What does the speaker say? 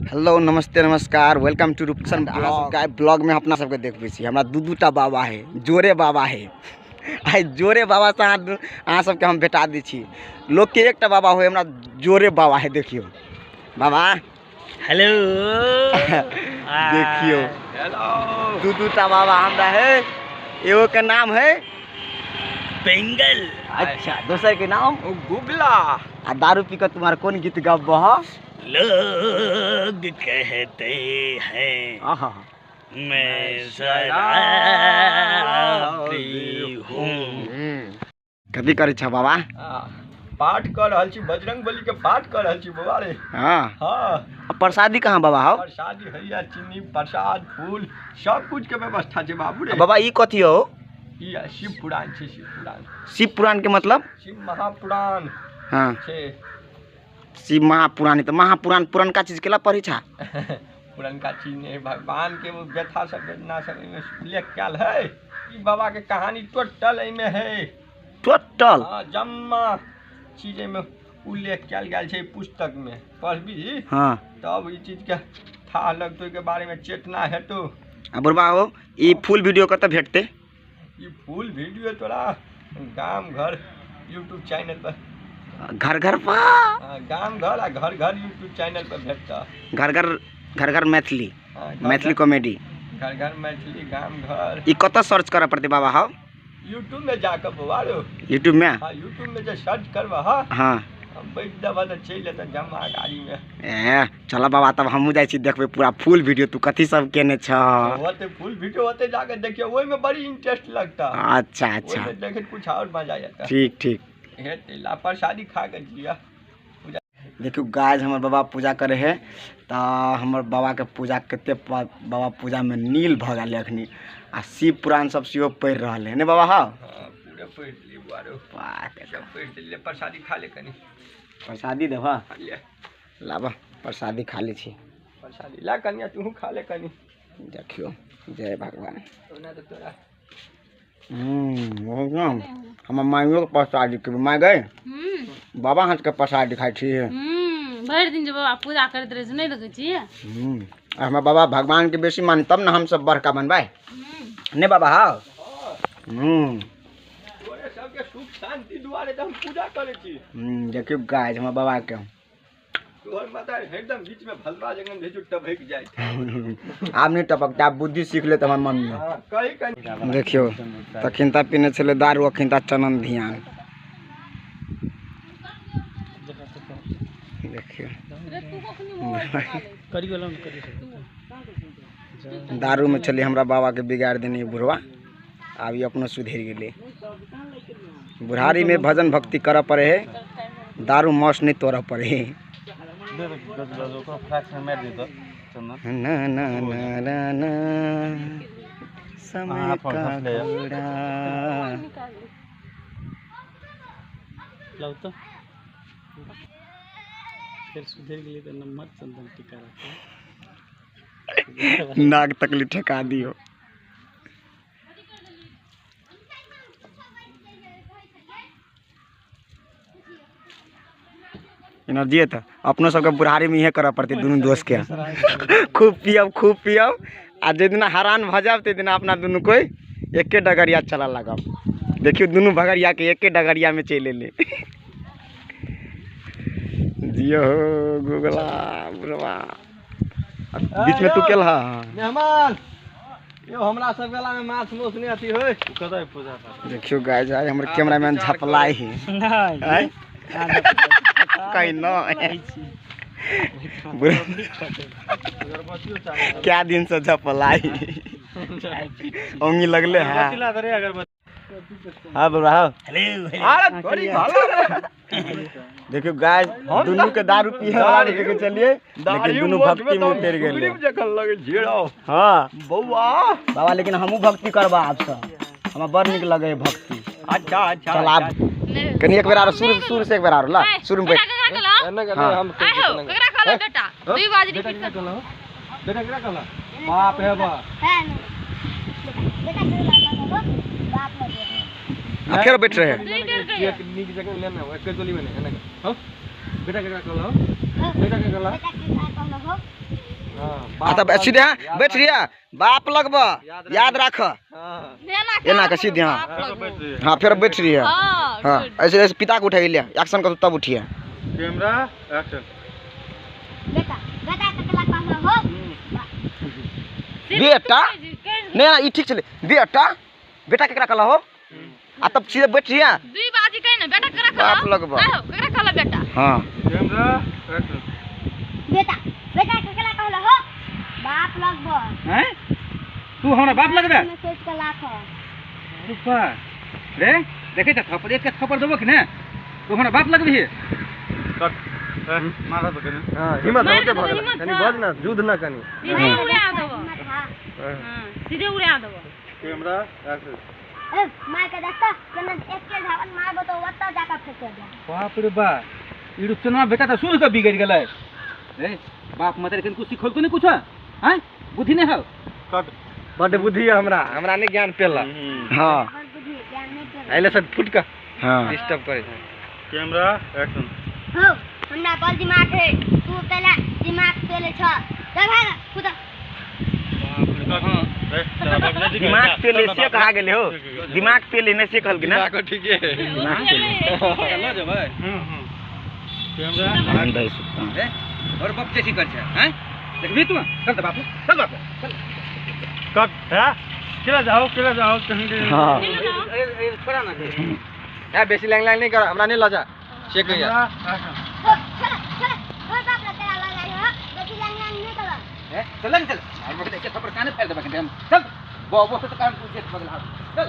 Hello नमस्ते नमस्कार, welcome to Rupchan blog. Blog में अपना सबके देखबै छी। हमरा दू दूटा बाबा है, जोरे बाबा है। आइ जोरे बाबा से अहाँ सबके हम भेटा दै छी। लोग के एकटा बाबा हो, हमरा जोरे बाबा है। देखियो बाबा, हेलो। देखियो हेलो, दू दूटा बाबा हमरा है। एगो के नाम है पेंगल, अच्छा, दोसर के नाम गुगला। आ दारू पी के तुम्हार कौन गीत गाबह? लोग कहते हैं मैं शराबी हूँ। कथी करै छ बाबा? पाठ कर रहल छी, बजरंग बली के पाठ कर रहल छी बाबा रे। हाँ हाँ। प्रसादी कहाँ बाबा हो? प्रसादी हैया, चीनी प्रसाद फूल सब कुछ के व्यवस्था छै बाबू रे। बाबा ई कथी हो? ई शिव पुराण छै, शिव पुराण। शिव पुराण के मतलब? शिव महापुराण। हाँ छै शिव महापुराण। तो महापुराण पुरनका चीज केला पढ़ी छा? पुरनका चीज नहीं, भगवान के वो व्यथा सब वेदना सब एहिमे उल्लेख कयल है। ई बाबा के कहानी टोटल एहिमे है। टोटल? हाँ, जम्मा चीज एहिमे उल्लेख कयल गेल छै पुस्तक में। पढ़बी हाँ तब ई चीज के था लगतो, के बारे में चेतना हेतो। आ बुढ़बा हो, ई फुल वीडियो कतऽ भेटतै? ई फुल वीडियो तोरा गाम घर यूट्यूब चैनल पर, घर घर पर, गाम घर आ घर घर यूट्यूब चैनल पर भेटता। घर घर, घर घर मैथिली, मैथिली कॉमेडी, घर घर मैथिली गाम घर। ई कतऽ सर्च करऽ पड़तै बाबा? हो यूट्यूब में जाकर बौआ रो। यूट्यूब में? हाँ, यूट्यूब में जे सर्च करबह। हाँ, बैठ देबह तऽ चलि एतऽ जमा गाड़ी में। ए चल बाबा, तब हमहूँ जाइ छी देखबै पूरा फुल वीडियो। तू कथी सब केने छ? होते फुल वीडियो होते, जाके देखियो, ओहिमे बड़ी इंटरेस्ट लगता। अच्छा अच्छा, ओहिमे देखे कुछ और मजा आता। ठीक ठीक। हे प्रसादी खा के जिया। देखियो गाइस, हमर बाबा पूजा करे है। तऽ हमर बाबा के पूजा कते बाबा पूजा में नील भऽ गेल अखनी। आ शिव पुराण सब सेहो पढ़ि रहल है ने बाबा? हाँ पूरा पढ़ि लेलियै बौआ रो। सब पढ़ि लेलियै। प्रसादी खा ले कनी। प्रसादी देबह? लाबह प्रसादी खा लै छी। प्रसादी ला कनिया, तूहू खा ले कनी। देखियो, जय भगवान। ओना तऽ तोरा हमर माइयो के प्रसादी खेबै। माय गए बाबा हाथ के प्रसादी खाइ छी। भरि दिन जे बाबा पूजा करैत रहै छै, नहि देखै छियै? हमर बाबा भगवान के बेसी मानी, तब ने हम सब बड़का बनबै ने बाबा? हाँ तोरे सबके सुख शांति दुआरे तऽ हम पूजा करै छी। देखियौ गाइस, हमर बाबा के तोहर माता एकदम बीच में भलवा जंगल भेजू टपक जाय। आब नहि टपकता, आब बुद्धि सीख लेत हमर मम्मी। कही कनी। देखियौ तखन ता पीने छलै दारू, अखन ता चनन ध्यान। देखियौ दारू में छलै हमरा बाबा के बिगाड़ देने बुढ़वा, आब ई अपनो सुधरि गेलै। बुढ़ारी में भजन भक्ति करऽ पड़े है, दारू मौस नहीं तोड़ऽ पड़े है। ना ना ना ना ना समय का घोड़ा। लाओ तो फिर सुधर गेलै तऽ नंबर चंदन टीका रखो। नाक तकली ठेका दियो। एनर्जी तऽ अपनो सबके बुढ़ारी में इहे करऽ पड़तै दुनू दोस्त के। खूब पियब खूब पियब, आ जाहि दिना हरान भऽ जायब ताहि दिना अपना दुनू कोइ एके डगरिया चलऽ लागब। देखियौ दुनू भगरिया के एके डगरिया में चलि एलै। जियो गुगला बुढ़वा, बीच में तू केलह? मेहमान यो हमरा सब गला में माछ मोस नहीं अथी होय। कतऽ पूजा पाठ? देखियौ गाइस, आइ हमर कैमरामैन झपलाइ है। नहि कहीं न क्या दिन से झपलाई ओंगी लगले है। हाँ बाबा हाँ। अरे थोड़ी भला। देखियो गाइस, दुनू के दारू पीए वाला देखे चलिए, लेकिन दुनू भक्ति में उतर गेलै। जखन लगे झेड़ो। हाँ बौआ बाबा, लेकिन हमहूँ भक्ति करबा आब से, हमरा बड़ नीक लगे है भक्ति। अच्छा अच्छा, चल आब कनी एक बेर आरो शुरू शुरू से एक बेर आरो ला शुरू में बैठ। हाँ। हम केकरा कहलौ बेटा? दुई बाजरी बेटा कहलौ, बेटा केकरा कहलौ? बाप हे बाप। आ फेर बैठ रहे। एक नीक जगह ले ने, एक जोली में ने, एना हां बेटा केकरा कहलौ? बेटा केकरा कहलौ? आ तब सीधे बैठ रिया बाप लगब याद राख एना के सीधे। हाँ हाँ फिर बैठ रही है। हाँ ऐसे ऐसे पिता को उठाई लिया एक्शन कर तब उठिए। Camera action. बेटा बेटा ककरा कहलो हो बेटा नहीं ना ई ठीक चले बेटा बेटा केकरा कहलो हो आ तब सीधे बैठ रिया दुई बाजी कहि ना बेटा केकरा कहलो बाप लगब केकरा कहलो बेटा। हां कैमरा एक्शन। बेटा बेटा केकरा कहलो हो बाप लगब। हैं तू हमरा बाप लगबे सोच के लाख ऊपर रे देखे त थप्पड़ एक के थप्पड़ देबो कि ने तू हमरा बाप लगबी। कट मारा तो कनी। हां हिम्मत होते भगल कनी बज ना जुद ना कनी सीधे उड़ा देबो। हां सीधे उड़ा देबो। Camera action. ए मार के देखता केना एक के झावन मारबो तो ओत्ता जाका फेंक दे। बाप रे बाप ई रुचना बेटा त सुन के बिगड़ गेलै। रे बाप मतर कन कुछ सिखल को नहीं कुछ हैं बुद्धि नहीं हो। कट बड बुद्धि है हमरा हमरा नहीं ज्ञान पेला। हां आइले सब फुट का हां डिस्टर्ब करे छै। Camera action. हो हमरा बड़ दिमाग है तू पहला दिमाग पेले छ चल भाग खुद। दिमाग पेले से कहा गेले हो दिमाग पेले नहीं से कहल कि ना ठीक है दिमाग पेले चलो जेबै। कैमरा रे और बाप जैसी कर छै हैं देखबी तू चल त बापू चल बापू चल। कट है केला जाओ कहीं। हां ए छोड़ा ना ए बेसी लांग लांग नहीं कर हमरा नहीं लजा चेक करिया। चल चल हो बाप रे तेरा लगाई हो बेसी लांग लांग नहीं कर। ए चल न चल मार के थप्पड़ काने फेर देबे हम चल बो बो से काम पूछे बगल हाथ चल।